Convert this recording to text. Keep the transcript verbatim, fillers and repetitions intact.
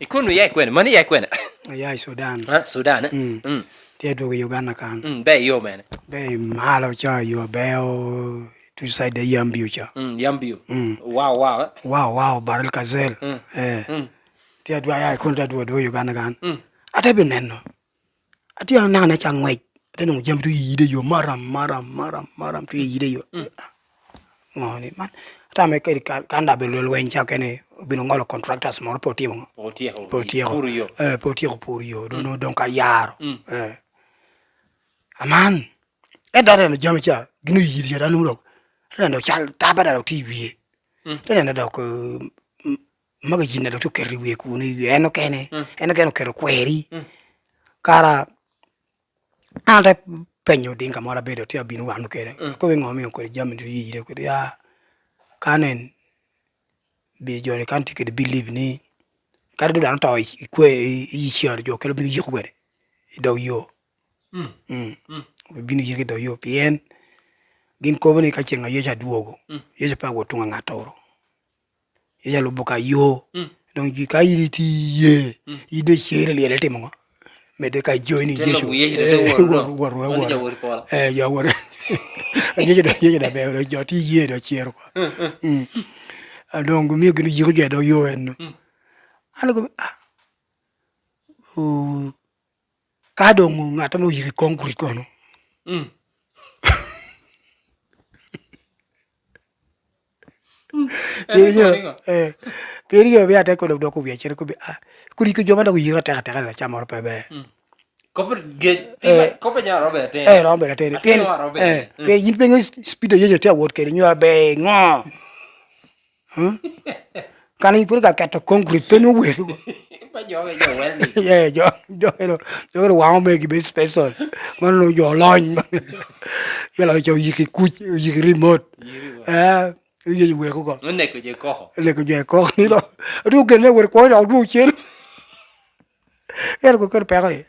Ikono iya i kwene? Mano iya i kwene? Aya i Sudan. Ah, Sudan, eh? Mm. Mm. Tye adwogo i Uganda kan. Mm, be i yo mene? Be i malo ca, yo beo, to side de Yambio ca. Mm, Yambio. Mm. Wow, wow, eh? Wow, wow, Baril Kazel. Mm. Eh. Mm. Tye adwogo aya i kun tye adwogo adwogo i Uganda kan. Mm. Ate bi neno. Atye anaka ca ngwec. Ate nwoŋo jami tye yide yo, maram, maram, maram, maram, tye yide yo. Mm. Ah, ŋo ni man? Atamo kede ka, kan da bedo lweny ca kene, obino ŋolo contractors moro pe otimo ŋo? Pe otyeko, pe otyeko puro yo. Eh, pe otyeko puro yo. Doŋ, mm, doŋ ka yaro. Mm. Eh. Aman, en dok neno jami ca, gin oyiri ca, dano dok. Te neno cal taba dok tye i wie. Mm. Te neno dok, eh, m-, magazine dok tye oketo i wie kuno, i wie en okene. Mm. En okene oketo kweri. Mm. Kara, an ate penyo din ka moro abedo, tye abino wano kede. Mm. Akobo ŋo omio kodi jami tye yiri kodi, ya, kan en, bi joni kan tye kede believe ni, kadi dano oto i, i kwe, i, i caro jo kelo bino yiko kwede i dog yo. Mm. Mm. Mm. Obibino yiko i dog yo, pien gin kobo ni ka ceŋ a Yecu adwogo, mm, Yecu pe awot tuŋ aŋattoro. Yecu alubo ka yo. Mm. Doŋ ji ka in itye iye, mm, in doŋ cer i lyel itimo ŋo? Medde ka join i Yecu. Te lubo Yecu, te, eh, wot, wot, wot, wot, wot. Eh, jo wot. Yecu doŋ, Yecu doŋ ber, jo tye iye doŋ cer oko. Mm, mm. Mm. A doŋ gumio gin oyiko jo i dog yo eno. Mm. An okobo, ah, oh, ka doŋ ŋat ame oyiko i concrete kono. Mm. Mm. Pien en yo, ikobo niŋo? Eh, pien yo, bia te kono dok owiya cen, okobi, ah, kun yiko jo ma dok oyiko atek atek, la, ca moro pe ber. Mm. Kop ge-, eh, kop ja romo bedo atir. Eh, romo bedo atir. Atir pien, romo bedo, eh, atir. Mm. Pien yin pe ŋeyo speed a Yecu tye awot kede, nyo aber ŋo? Hmm? Kan in pwod ka keto concrete, pe nwoŋo weki go. Ba jo, jo welding. Yeah, jo, jo, jo, jo, jo waŋo megi be special. Mano nwoŋo jo olony. Yala co yiki kuc, yiki remote. Yiri wa. Eh, yec weko ko. Oneko jo i koko. Oneko jo i koko, ni lo. Adu genne wori kwo, dok dwogo cen. Yala ko kero peko ni.